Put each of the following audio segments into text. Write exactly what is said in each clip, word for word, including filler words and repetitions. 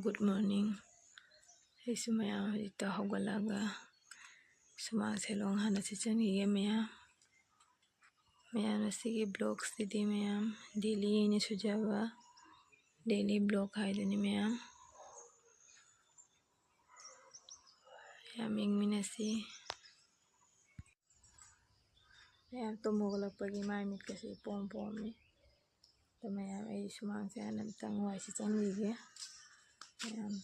Good morning. ꯑꯩꯁꯨ ꯃꯌꯥꯝ ꯍꯧꯖꯤꯛꯇ ꯍꯧꯒꯠꯂꯒ ꯁꯨꯃꯥꯡ ꯁꯦꯂꯣꯡ ꯍꯥꯟꯅ ꯁꯤꯠꯆꯟꯈꯤꯒꯦ ꯃꯌꯥꯝ꯫ ꯃꯌꯥꯝ ꯑꯁꯤꯒꯤ vlogꯁꯤꯗꯤ ꯃꯌꯥꯝ daily ꯑꯩꯅ ꯁꯨꯖꯕ daily vlog ꯍꯥꯏꯗꯨꯅꯤ ꯃꯌꯥꯝ꯫ ꯃꯌꯥꯝ ꯌꯦꯡꯃꯤꯟꯅꯁꯤ꯫ ꯃꯌꯥꯝ ꯇꯨꯝ ꯍꯧꯒꯠꯂꯛꯄꯒꯤ ꯃꯥꯏ ꯃꯤꯠꯀꯁꯦ ꯏꯄꯣꯝ ꯄꯣꯝꯃꯤ꯫ ꯑꯗꯣ ꯃꯌꯥꯝ ꯑꯩ ꯁꯨꯃꯥꯡꯁꯦ ꯍꯥꯟꯅ ꯑꯝꯇꯪ ꯋꯥꯏ ꯁꯤꯠꯆꯟꯈꯤꯒꯦ꯫ ꯃꯌꯥꯝ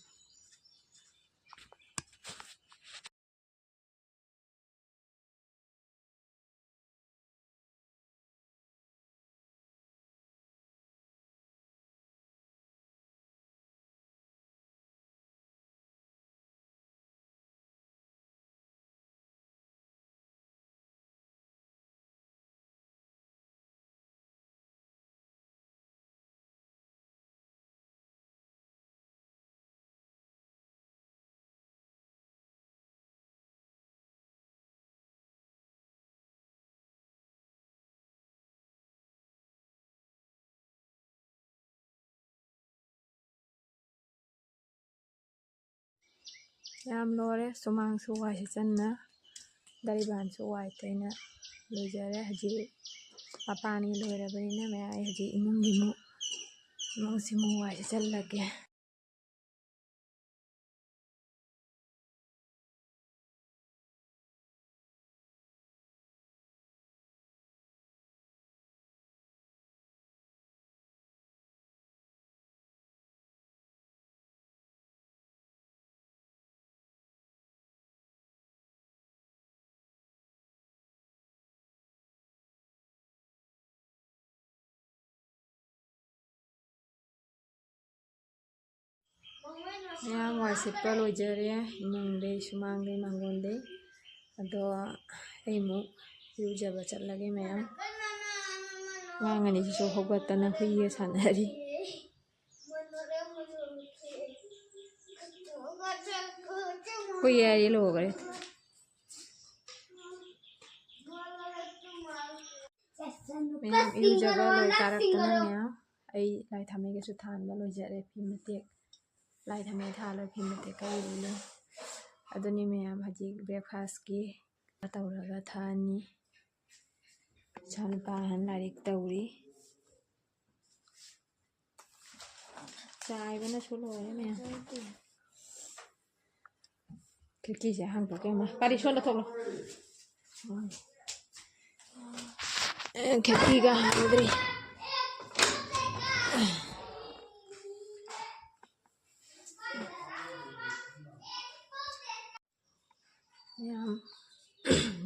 ꯌꯥꯝ ꯂꯣꯏꯔꯦ꯫ ꯁꯨꯃꯥꯡꯁꯨ ꯋꯥꯏ ꯁꯤꯠꯆꯟꯅ ꯗꯔꯤꯕꯥꯟꯁꯨ ꯋꯥꯏ ꯇꯩꯅ ꯂꯣꯏꯖꯔꯦ꯫ ꯍꯧꯖꯤꯛ ꯃꯄꯥꯟꯒꯤ ꯂꯣꯏꯔꯕꯅꯤꯅ ꯃꯌꯥꯝ ꯑꯩ ꯍꯧꯖꯤꯛ ꯏꯃꯨꯡꯒꯤ ꯑꯃꯨꯛ ꯏꯃꯨꯡꯁꯤ ꯑꯃꯨꯛ ꯋꯥꯏ ꯁꯤꯠꯆꯜꯂꯒꯦ꯫ ꯃꯌꯥꯝ ꯋꯥꯏ ꯁꯤꯠꯄ ꯂꯣꯏꯖꯔꯦ꯫ ꯏꯃꯨꯡꯗꯩ, ꯁꯨꯃꯥꯡꯗꯩ, ꯃꯥꯡꯒꯣꯟꯗꯩ꯫ ꯑꯗꯣ ꯑꯩ ꯑꯃꯨꯛ ꯏꯔꯨꯖꯕ ꯆꯠꯂꯒꯦ ꯃꯌꯥꯝ꯫ ꯑꯉꯥꯡ ꯑꯅꯤꯁꯤꯁꯨ ꯍꯧꯒꯠꯇꯅ ꯍꯨꯏꯒ ꯁꯥꯟꯅꯔꯤ꯫ ꯍꯨꯏ ꯍꯥꯏꯔꯤ ꯂꯣꯏꯈꯔꯦ꯫ ꯃꯌꯥꯝ ꯏꯔꯨꯖꯕ ꯂꯣꯏ ꯀꯥꯔꯛꯇꯅ ꯃꯌꯥꯝ ꯑꯩ ꯂꯥꯏ ꯊꯥꯃꯩꯒꯁꯨ ꯊꯥꯟꯕ ꯂꯣꯏꯖꯔꯦ꯫ ꯐꯤ ꯃꯇꯦꯛ ꯂꯥꯏ ꯊꯝꯃꯦ ꯊꯥꯜꯂꯣꯏ ꯐꯤ ꯃꯇꯦꯛ ꯈꯔ ꯏꯜꯂꯦ꯫ ꯑꯗꯨꯅꯤ ꯃꯌꯥꯝ ꯍꯧꯖꯤꯛ breakfastꯀꯤ ꯇꯧꯔꯒ ꯊꯛꯑꯅꯤ꯫ ꯏꯆꯥꯅꯨꯄꯥ ꯑꯍꯟ ꯂꯥꯏꯔꯤꯛ ꯇꯧꯔꯤ꯫ ꯆꯥꯏꯕꯅꯁꯨ ꯂꯣꯏꯔꯦ ꯃꯌꯥꯝ꯫ ꯈꯤꯔꯀꯤꯁꯦ ꯍꯥꯡꯗꯣꯛꯀꯦ ꯑꯃ꯫ ꯄꯥꯔꯤ ꯁꯣꯝꯗ ꯊꯣꯛꯂꯣ꯫ ꯎꯝ꯫ ꯑꯦ, ꯈꯤꯔꯀꯤꯒ ꯍꯥꯡꯗ꯭ꯔꯤ꯫ ꯃꯌꯥꯝ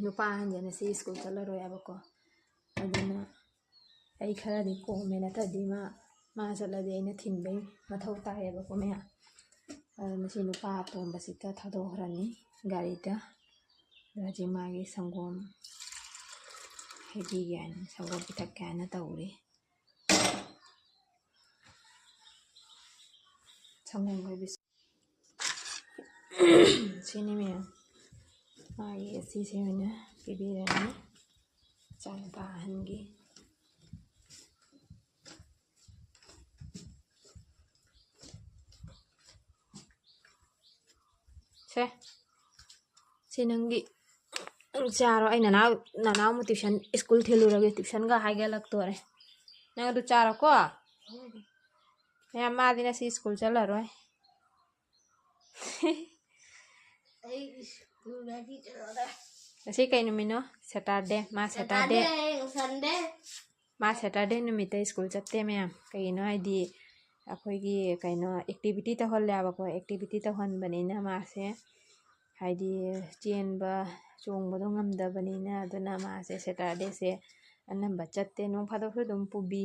ꯅꯨꯄꯥ ꯑꯍꯟꯁꯦ ꯉꯁꯤ ꯁ꯭ꯀꯨꯜ ꯆꯠꯂꯔꯣꯏ ꯍꯥꯏꯕꯀꯣ꯫ ꯑꯗꯨꯅ ꯑꯩ ꯈꯔꯗꯤ ꯀꯣꯝꯃꯦ, ꯅꯠꯇ꯭ꯔꯗꯤ ꯃꯥ, ꯃꯥ ꯆꯠꯂꯗꯤ ꯑꯩꯅ ꯊꯤꯟꯕꯩ ꯃꯊꯧ ꯇꯥꯏꯌꯦꯕꯀꯣ ꯃꯌꯥꯝ꯫ ꯑꯗꯨꯅ ꯁꯤ ꯅꯨꯄꯥ ꯑꯇꯣꯝꯕꯁꯤꯗ ꯊꯥꯗꯣꯛꯈ꯭ꯔꯅꯤ ꯒꯥꯔꯤꯗ꯫ ꯑꯗꯣ ꯍꯧꯖꯤꯛ ꯃꯥꯒꯤ ꯁꯪꯒꯣꯝ ꯍꯩꯕꯤꯒꯦ ꯍꯥꯏꯅ, ꯁꯪꯒꯣꯝ ꯄꯤꯊꯛꯀꯦ ꯍꯥꯏꯅ ꯇꯧꯔꯤ꯫ ꯁꯪꯒꯣꯝ ꯍꯩꯕꯤ꯫ ꯁꯤꯅꯤ ꯃꯌꯥꯝ꯫ ꯃꯥꯒꯤ ꯑꯁꯤꯁꯦ ꯑꯣꯏꯅ ꯄꯤꯕꯤꯔꯅꯤ ꯏꯆꯥꯅꯨꯄꯥ ꯑꯍꯟꯒꯤ꯫ ꯁꯦ꯫ ꯁꯤ ꯅꯪꯒꯤ ꯆꯥꯔꯣ꯫ ꯑꯩ ꯅꯅꯥꯎ, ꯅꯅꯥꯎ ꯑꯃꯨꯛ tuition, ꯁ꯭ꯀꯨꯜ ꯊꯤꯜꯂꯨꯔꯒꯦ, tuitionꯒ ꯍꯥꯏꯒꯠꯂꯛꯇꯣꯔꯦ꯫ ꯅꯪ ꯑꯗꯨ ꯆꯥꯔꯣꯀꯣ꯫ ꯃꯌꯥꯝ, ꯃꯥꯗꯤ ꯉꯁꯤ ꯁ꯭ꯀꯨꯜ ꯆꯠꯂꯔꯣꯏ꯫ ꯑꯩ ꯁ꯭ꯀꯨꯜꯗꯗꯤ ꯆꯠꯂꯔꯣꯏ꯫ ꯉꯁꯤ ꯀꯩ ꯅꯨꯃꯤꯠꯅꯣ? Saturday꯫ ꯃꯥ Saturday꯫ Saturday ꯍꯌꯦꯡ Sunday꯫ ꯃꯥ Saturday ꯅꯨꯃꯤꯠꯇ ꯁ꯭ꯀꯨꯜ ꯆꯠꯇꯦ ꯃꯌꯥꯝ꯫ ꯀꯩꯒꯤꯅꯣ ꯍꯥꯏꯗꯤ, ꯑꯩꯈꯣꯏꯒꯤ ꯀꯩꯅꯣ, activity ꯇꯧꯍꯜꯂꯦꯕꯀꯣ꯫ Activity ꯇꯧꯍꯟꯕꯅꯤꯅ ꯃꯥꯁꯦ, ꯍꯥꯏꯗꯤ, ꯆꯦꯟꯕ ꯆꯣꯡꯕꯗꯣ ꯉꯝꯗꯕꯅꯤꯅ, ꯑꯗꯨꯅ ꯃꯥꯁꯦ Saturdayꯁꯦ ꯑꯅꯝꯕ ꯆꯠꯇꯦ꯫ ꯅꯣꯡ ꯐꯥꯗꯣꯛꯁꯨ ꯑꯗꯨꯝ ꯄꯨꯕꯤ꯫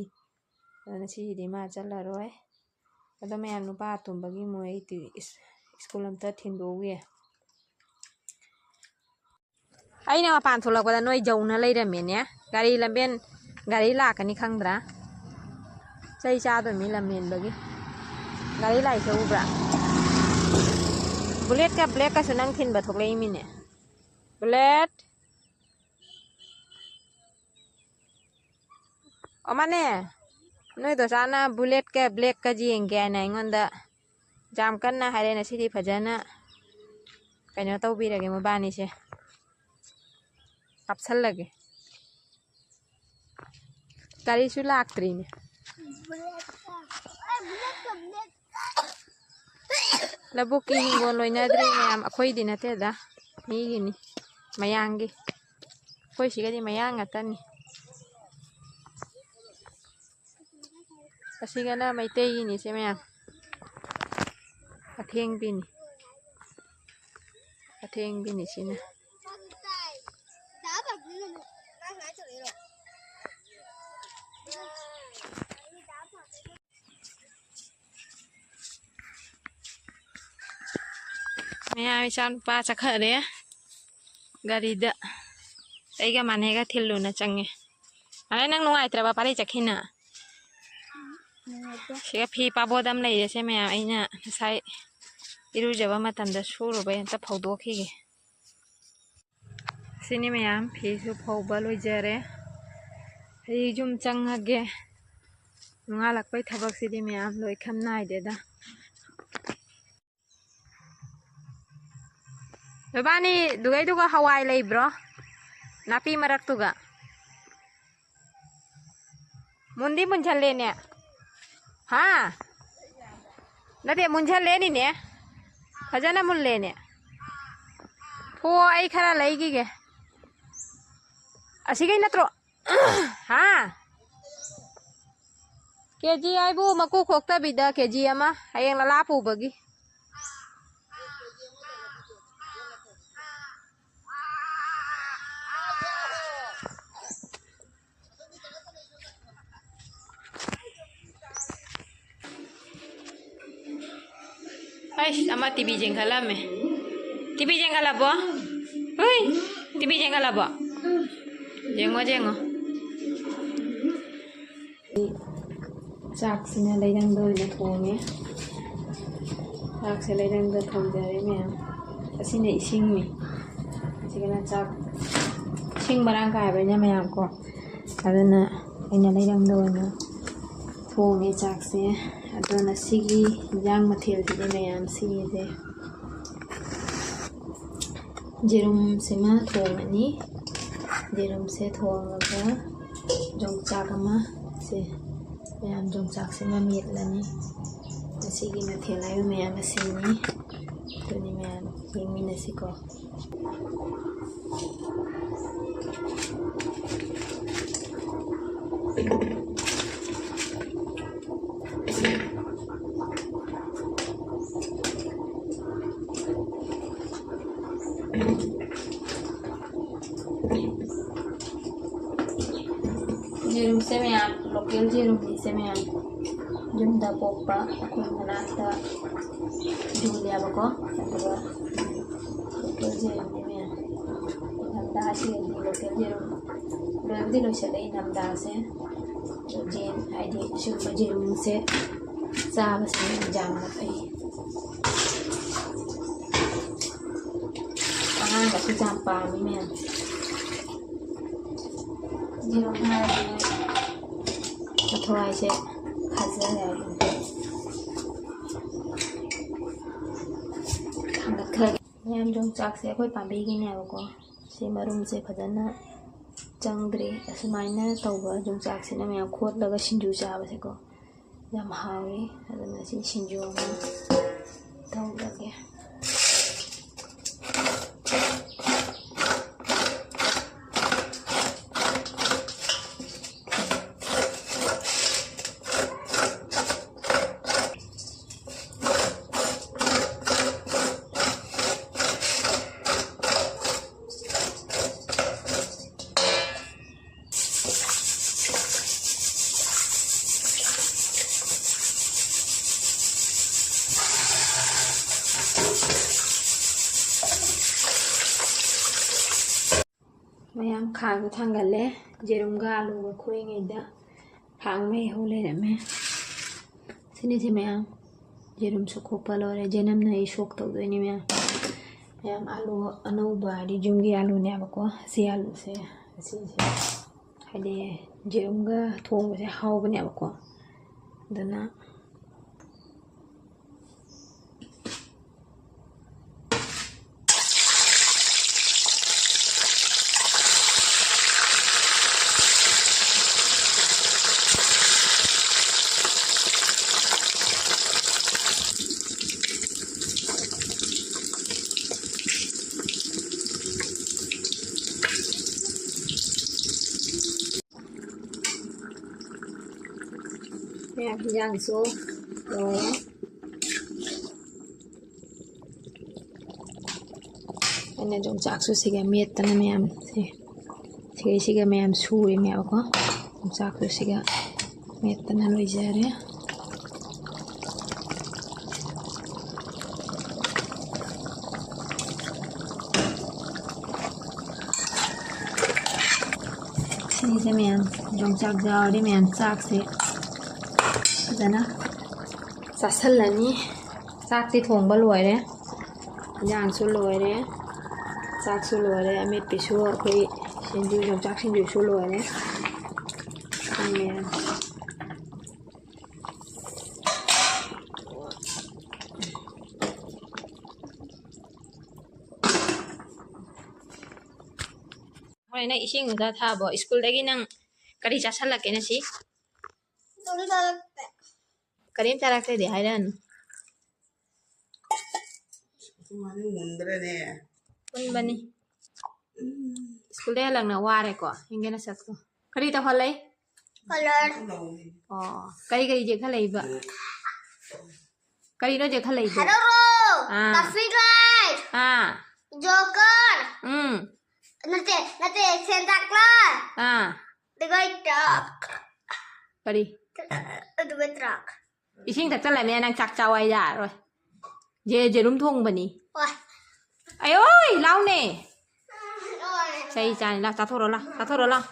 ꯑꯗꯨꯅ ꯁꯤꯒꯤꯗꯤ ꯃꯥ ꯆꯠꯂꯔꯣꯏ꯫ ꯑꯗꯣ ꯃꯌꯥꯝ, ꯅꯨꯄꯥ ꯑꯇꯣꯝꯕꯒꯤ ꯃꯣꯏ ꯇꯨ-, ꯏꯁ-, ꯁ꯭ꯀꯨꯜ ꯑꯝꯇ ꯊꯤꯟꯗꯣꯛꯎꯒꯦ꯫ ꯑꯩꯅ ꯃꯄꯥꯟ ꯊꯣꯛꯂꯛꯄꯗ ꯅꯣꯏ ꯌꯧꯅ ꯂꯩꯔꯝꯃꯦꯅꯦ꯫ ꯒꯥꯔꯤ ꯂꯝꯕꯦꯟ, ꯒꯥꯔꯤ ꯂꯥꯛꯀꯅꯤ ꯈꯪꯗ꯭ꯔꯥ? ꯆꯩ ꯆꯥꯗꯣꯏꯃꯤ ꯂꯝꯍꯦꯟꯕꯒꯤ꯫ ꯒꯥꯔꯤ ꯂꯥꯛꯏꯁꯦ ꯎꯕ꯭ꯔꯥ? Bulletꯀ Blackꯀꯁꯨ ꯅꯪ ꯊꯤꯟꯕ ꯊꯣꯛꯂꯛꯏꯃꯤꯅꯦ꯫ Bullet꯫ ꯑꯣ, ꯃꯥꯅꯦ꯫ ꯅꯣꯏ ꯗꯣꯆꯥꯅ Bulletꯀ Blackꯀ ꯌꯦꯡꯒꯦ ꯍꯥꯏꯅ ꯑꯩꯉꯣꯟꯗ ꯌꯥꯝ ꯀꯟꯅ ꯍꯥꯏꯔꯦ ꯉꯁꯤꯗꯤ ꯐꯖꯅ ꯀꯩꯅꯣ ꯇꯧꯕꯤꯔꯒꯦ ꯃꯕꯥꯅꯤꯁꯦ꯫ ꯀꯥꯞꯁꯜꯂꯒꯦ꯫ ꯒꯥꯔꯤꯁꯨ ꯂꯥꯛꯇ꯭ꯔꯤꯅꯦ꯫ ꯂꯧꯕꯨꯛꯀꯤ ꯍꯤꯡꯒꯣꯜ ꯂꯣꯏꯅꯗ꯭ꯔꯤ ꯃꯌꯥꯝ, ꯑꯩꯈꯣꯏꯗꯤ ꯅꯠꯇꯦꯗ, ꯃꯤꯒꯤꯅꯤ, ꯃꯌꯥꯡꯒꯤ꯫ ꯑꯩꯈꯣꯏ ꯁꯤꯒꯗꯤ ꯃꯌꯥꯡ ꯉꯥꯛꯇꯅꯤ꯫ ꯑꯁꯤꯒꯅ ꯃꯩꯇꯩꯒꯤꯅꯤ ꯁꯦ ꯃꯌꯥꯝ꯫ ꯑꯊꯦꯡꯕꯤꯅꯤ꯫ ꯑꯊꯦꯡꯕꯤꯅꯤ ꯁꯤꯅ꯫ ꯃꯌꯥꯝ ꯏꯆꯥ ꯅꯨꯄꯥ ꯆꯠꯈ꯭ꯔꯦ ꯒꯥꯔꯤꯗ꯫ ꯑꯩꯒ ꯃꯥꯟꯅꯩꯒ ꯊꯤꯜꯂꯨꯅ ꯆꯪꯉꯦ꯫ ꯑꯗꯩ ꯅꯪ ꯅꯨꯡꯉꯥꯏꯇ꯭ꯔꯕ ꯄꯥꯔꯤ ꯆꯠꯈꯤꯅ? ꯁꯤꯒ ꯐꯤ ꯄꯥꯕꯣꯗ ꯑꯃ ꯂꯩꯔꯦꯁꯦ ꯃꯌꯥꯝ꯫ ꯑꯩꯅ ꯉꯁꯥꯏ ꯏꯔꯨꯖꯕ ꯃꯇꯝꯗ ꯁꯨꯔꯨꯕꯩ ꯑꯝꯇ ꯐꯧꯗꯣꯛꯈꯤꯒꯦ꯫ ꯁꯤꯅꯤ ꯃꯌꯥꯝ, ꯐꯤꯁꯨ ꯐꯧꯕ ꯂꯣꯏꯖꯔꯦ꯫ ꯑꯩ ꯌꯨꯝ ꯆꯪꯉꯒꯦ꯫ ꯅꯣꯡꯉꯥꯜꯂꯛꯄꯩ ꯊꯕꯛꯁꯤꯗꯤ ꯃꯌꯥꯝ ꯂꯣꯏꯈꯝ ꯅꯥꯏꯗꯦꯗ꯫ ꯅꯕꯥꯅꯤ ꯗꯨꯒꯩꯗꯨꯒ ꯍꯋꯥꯏ ꯂꯩꯕ꯭ꯔꯣ? ꯅꯥꯄꯤ ꯃꯔꯛꯇꯨꯒ꯫ ꯃꯨꯟꯗꯤ ꯃꯨꯟꯁꯜꯂꯦꯅꯦ꯫ ꯍꯥ? ꯅꯠꯇꯦ, ꯃꯨꯟꯁꯜꯂꯦꯅꯤꯅꯦ꯫ ꯐꯖꯅ ꯃꯨꯜꯂꯦꯅꯦ꯫ ꯍꯣ, ꯑꯩ ꯈꯔ ꯂꯩꯈꯤꯒꯦ꯫ ꯑꯁꯤꯈꯩ ꯅꯠꯇ꯭ꯔꯣ? ꯍꯥ? ꯀꯦ ꯖꯤ ꯍꯥꯏꯕꯨ ꯃꯀꯨ ꯈꯣꯛꯇꯕꯤꯗ ꯀꯦ ꯖꯤ ꯑꯃ ꯍꯌꯦꯡ ꯂꯂꯥ ꯄꯨꯕꯒꯤ꯫ ꯑꯩꯁ, ꯑꯃ ꯇꯤ ꯚꯤ ꯌꯦꯡꯈꯠꯂꯝꯃꯦ꯫ ꯇꯤ ꯚꯤ ꯌꯦꯡꯈꯠꯂꯕꯣ? ꯍꯨꯏ! ꯇꯤ ꯚꯤ ꯌꯦꯡꯈꯠꯂꯕꯣ? ꯌꯦꯡꯉꯣ, ꯌꯦꯡꯉꯣ꯫ ꯆꯥꯛꯁꯤꯅ ꯂꯩꯔꯪꯗ ꯑꯣꯏꯅ ꯊꯣꯡꯉꯦ꯫ ꯆꯥꯛꯁꯦ ꯂꯩꯔꯪꯗ ꯊꯣꯡꯖꯔꯦ ꯃꯌꯥꯝ꯫ ꯑꯁꯤꯅ ꯏꯁꯤꯡꯅꯤ꯫ ꯑꯁꯤꯒꯅ ꯆꯥꯛ꯫ ꯏꯁꯤꯡ ꯃꯔꯥꯡ ꯀꯥꯏꯕꯅꯤꯅ ꯃꯌꯥꯝ ꯀꯣ꯫ ꯑꯗꯨꯅ ꯑꯩꯅ ꯂꯩꯔꯪꯗ ꯑꯣꯏꯅ ꯊꯣꯡꯉꯦ ꯆꯥꯛꯁꯦ꯫ ꯑꯗꯨꯅ ꯁꯤꯒꯤ ꯏꯟꯖꯥꯡ ꯃꯊꯦꯜꯁꯤꯗꯤ ꯃꯌꯥꯝ ꯁꯤꯁꯦ ꯌꯦꯔꯨꯝꯁꯤꯃ ꯊꯣꯡꯉꯅꯤ꯫ ꯌꯦꯔꯨꯝꯁꯦ ꯊꯣꯡꯉꯒ ꯌꯣꯡꯆꯥꯛ ꯑꯃ, ꯁꯦ ꯃꯌꯥꯝ ꯌꯣꯡꯆꯥꯛꯁꯤꯃ ꯃꯦꯠꯂꯅꯤ꯫ ꯉꯁꯤꯒꯤ ꯃꯊꯦꯜ ꯍꯥꯏꯕꯨ ꯃꯌꯥꯝ ꯑꯁꯤꯅꯤ꯫ ꯑꯗꯨꯅꯤ ꯃꯌꯥꯝ ꯌꯦꯡꯃꯤꯟꯅꯁꯤꯀꯣ꯫ ꯌꯦꯔꯨꯝꯁꯦ ꯃꯌꯥꯝ, ꯂꯣꯀꯦꯜ ꯌꯦꯔꯨꯝꯅꯤꯁꯦ ꯃꯌꯥꯝ, ꯌꯨꯝꯗ ꯄꯣꯛꯄ ꯑꯩꯈꯣꯏ ꯃꯅꯥꯛꯇ ꯌꯣꯜꯂꯦꯕꯀꯣ꯫ ꯑꯗꯨꯒ ꯂꯣꯀꯦꯜ ꯌꯦꯔꯨꯝꯅꯤ ꯃꯌꯥꯝ, ꯏꯪꯊꯝꯊꯥ ꯑꯁꯤꯗꯗꯤ ꯂꯣꯀꯦꯜ ꯌꯦꯔꯨꯝ ꯂꯣꯏꯕꯨꯗꯤ ꯂꯣꯏꯁꯤꯜꯂꯛꯑꯦ ꯏꯪꯊꯝꯊꯥꯁꯦ꯫ ꯑꯗꯣ ꯌꯦꯟ ꯍꯥꯏꯗꯤ ꯁꯤꯒꯨꯝꯕ ꯌꯦꯔꯨꯝꯁꯦ ꯆꯥꯕꯁꯦ ꯌꯥꯝꯅ ꯐꯩ꯫ ꯑꯉꯥꯡꯒꯁꯨ ꯌꯥꯝ ꯄꯥꯝꯃꯤ ꯃꯌꯥꯝ꯫ ꯌꯦꯔꯨꯝ ꯍꯥꯏꯔꯗꯤ ꯃꯊ꯭ꯋꯥꯏꯁꯦ ꯐꯥꯖꯔꯦ꯫ ꯊꯥꯡꯒꯠꯈ꯭ꯔꯒꯦ꯫ ꯃꯌꯥꯝ ꯌꯣꯡꯆꯥꯛꯁꯦ ꯑꯩꯈꯣꯏ ꯄꯥꯝꯕꯤꯒꯤꯅꯦꯕꯀꯣ꯫ ꯁꯤ ꯃꯔꯨꯝꯁꯦ ꯐꯖꯅ ꯆꯪꯗ꯭ꯔꯤ꯫ ꯑꯁꯨꯃꯥꯏꯅ ꯇꯧꯕ ꯌꯣꯡꯆꯥꯛꯁꯤꯅ ꯃꯌꯥꯝ ꯈꯣꯠꯂꯒ ꯁꯤꯡꯖꯨ ꯆꯥꯕꯁꯦꯀꯣ ꯌꯥꯝ ꯍꯥꯎꯏ꯫ ꯑꯗꯨꯅ ꯁꯤ ꯁꯤꯡꯖꯨ ꯑꯃ ꯇꯧꯔꯒꯦ꯫ ꯃꯌꯥꯝ ꯈꯥꯡꯗꯣ ꯊꯥꯡꯒꯠꯂꯦ꯫ ꯌꯦꯔꯨꯝꯒ ꯑꯂꯨꯒ ꯈꯣꯛꯏꯉꯩꯗ ꯈꯥꯡ ꯃꯩ ꯍꯧ ꯂꯩꯔꯝꯃꯦ꯫ ꯁꯤꯅꯤꯁꯦ ꯃꯌꯥꯝ, ꯌꯦꯔꯨꯝꯁꯨ ꯈꯣꯛꯄ ꯂꯣꯏꯔꯦ꯫ ꯌꯦꯅꯝꯅ ꯑꯩ ꯁꯣꯛ ꯇꯧꯗꯣꯏꯅꯤ ꯃꯌꯥꯝ꯫ ꯃꯌꯥꯝ ꯑꯂꯨ ꯑꯅꯧꯕ ꯍꯥꯏꯗꯤ ꯌꯨꯝꯒꯤ ꯑꯂꯨꯅꯦꯕꯀꯣ꯫ ꯑꯁꯤ ꯑꯂꯨꯁꯦ, ꯑꯁꯤꯁꯦ ꯍꯥꯏꯗꯤ ꯌꯦꯔꯨꯝꯒ ꯊꯣꯡꯕꯁꯦ ꯍꯥꯎꯕꯅꯦꯕꯀꯣ꯫ ꯑꯗꯨꯅ ꯏꯟꯖꯥꯡꯁꯨ ꯂꯣꯏꯔꯦ꯫ ꯑꯩꯅ ꯌꯣꯡꯆꯥꯛꯁꯨ ꯁꯤꯒ ꯃꯦꯠꯇꯅ ꯃꯌꯥꯝ ꯁꯦ, ꯁꯤꯒꯩꯁꯤꯒ ꯃꯌꯥꯝ ꯁꯨꯔꯤꯅꯦꯕꯀꯣ꯫ ꯌꯣꯡꯆꯥꯛꯁꯨ ꯁꯤꯒ ꯃꯦꯠꯇꯅ ꯂꯣꯏꯖꯔꯦ꯫ ꯁꯤꯁꯦ ꯃꯌꯥꯝ ꯌꯣꯡꯆꯥꯛ ꯌꯥꯎꯔꯗꯤ ꯃꯌꯥꯝ ꯆꯥꯛꯁꯦ ꯐꯖꯅ ꯆꯥꯁꯜꯂꯅꯤ꯫ ꯆꯥꯛꯇꯤ ꯊꯣꯡꯕ ꯂꯣꯏꯔꯦ, ꯏꯟꯖꯥꯡꯁꯨ ꯂꯣꯏꯔꯦ, ꯆꯥꯛꯁꯨ ꯂꯣꯏꯔꯦ, ꯑꯃꯦꯠꯄꯤꯁꯨ ꯑꯩꯈꯣꯏ ꯁꯤꯡꯖꯨ, ꯌꯣꯡꯆꯥꯛ ꯁꯤꯡꯖꯨꯁꯨ ꯂꯣꯏꯔꯦ꯫ ꯃꯌꯥꯝ ꯍꯣꯔꯦꯟ ꯅꯪ ꯏꯁꯤꯡ ꯈꯔ ꯊꯥꯕꯣ꯫ ꯁ꯭ꯀꯨꯜꯗꯒꯤ ꯅꯪ ꯀꯔꯤ ꯆꯥꯁꯜꯂꯛꯀꯦ ꯉꯁꯤ? ꯀꯔꯤꯝ ꯆꯥꯔꯛꯇꯦꯗꯤ ꯍꯥꯏꯔꯛꯑꯅꯨ꯫ ꯃꯨꯟꯕꯅꯤ꯫ ꯁ꯭ꯀꯨꯜꯗ ꯍꯜꯂꯛꯅ ꯋꯥꯔꯦꯀꯣ꯫ ꯌꯦꯡꯒꯦ ꯅꯁꯛꯇꯣ꯫ ꯀꯔꯤ ꯇꯧꯍꯜꯂꯛꯏ? ꯀꯂꯔ꯫ ꯑꯣ, ꯀꯔꯤ ꯀꯔꯤ ꯌꯦꯛꯍꯜꯂꯛꯏꯕ? ꯀꯔꯤꯅꯣ ꯌꯦꯛꯍꯜꯂꯛꯏꯗꯣ? ꯍꯔꯥꯎꯔꯣ! ꯑꯥ꯫ Traffic light! ꯑꯥ꯫ ꯖꯣꯀꯔ! ꯎꯝ꯫ ꯅꯠꯇꯦ, ꯅꯠꯇꯦ, ꯁꯦꯟꯇꯥ ꯀ꯭ꯂꯥꯁ! ꯑꯥ꯫ ꯑꯗꯨꯒ ꯇ꯭ꯔꯛ꯫ ꯀꯔꯤ? ꯑꯗꯨꯒ ꯇ꯭ꯔꯛ꯫ ꯏꯁꯤꯡ ꯊꯛꯆꯜꯂꯃꯤꯅ ꯅꯪ ꯆꯥꯛ ꯆꯥꯎ ꯍꯥꯏ ꯌꯥꯔꯔꯣꯏ꯫ ꯖꯦ-, ꯖꯦꯔꯨꯝ ꯊꯣꯡꯕꯅꯤ꯫ ꯍꯣꯏ꯫ ꯑꯌꯣꯏ, ꯂꯥꯎꯅꯦ꯫ ꯍꯣꯏ꯫ ꯆꯩ ꯆꯥꯅꯤ, ꯂꯥꯎ, ꯆꯥꯊꯣꯔꯣ, ꯂꯥꯎ, ꯆꯥꯊꯣꯔꯣ, ꯂꯥꯎ꯫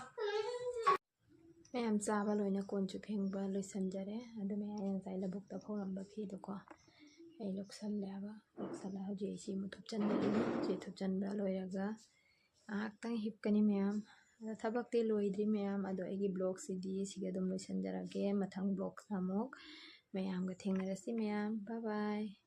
ꯃꯌꯥꯝ ꯆꯥꯕ ꯂꯣꯏꯅ ꯀꯣꯟꯁꯨ ꯐꯦꯡꯕ ꯂꯣꯏꯁꯤꯟꯖꯔꯦ꯫ ꯑꯗꯨ ꯃꯌꯥꯝ ꯉꯁꯥꯏ ꯂꯧꯕꯨꯛꯇ ꯐꯧꯔꯝꯕ ꯐꯤꯗꯣꯀꯣ, ꯑꯩ ꯂꯧꯁꯜꯂꯦꯕ꯫ ꯂꯧꯁꯜꯂ ꯍꯧꯖꯤꯛ ꯑꯩ ꯁꯤ ꯑꯃꯨꯛ ꯊꯨꯞꯆꯟꯒꯅꯤ꯫ ꯁꯤ ꯊꯨꯞꯆꯟꯕ ꯂꯣꯏꯔꯒ ꯉꯥꯏꯍꯥꯛꯇꯪ ꯍꯤꯞꯀꯅꯤ ꯃꯌꯥꯝ꯫ ꯑꯗꯣ ꯊꯕꯛꯇꯤ ꯂꯣꯏꯗ꯭ꯔꯤ ꯃꯌꯥꯝ꯫ ꯑꯗꯣ ꯑꯩꯒꯤ vlogꯁꯤꯗꯤ ꯁꯤꯒ ꯑꯗꯨꯝ ꯂꯣꯏꯁꯤꯟꯖꯔꯒꯦ꯫ ꯃꯊꯪ vlogꯇ ꯑꯃꯨꯛ ꯃꯌꯥꯝꯒ ꯊꯦꯡꯅꯔꯁꯤ ꯃꯌꯥꯝ꯫ Bye bye꯫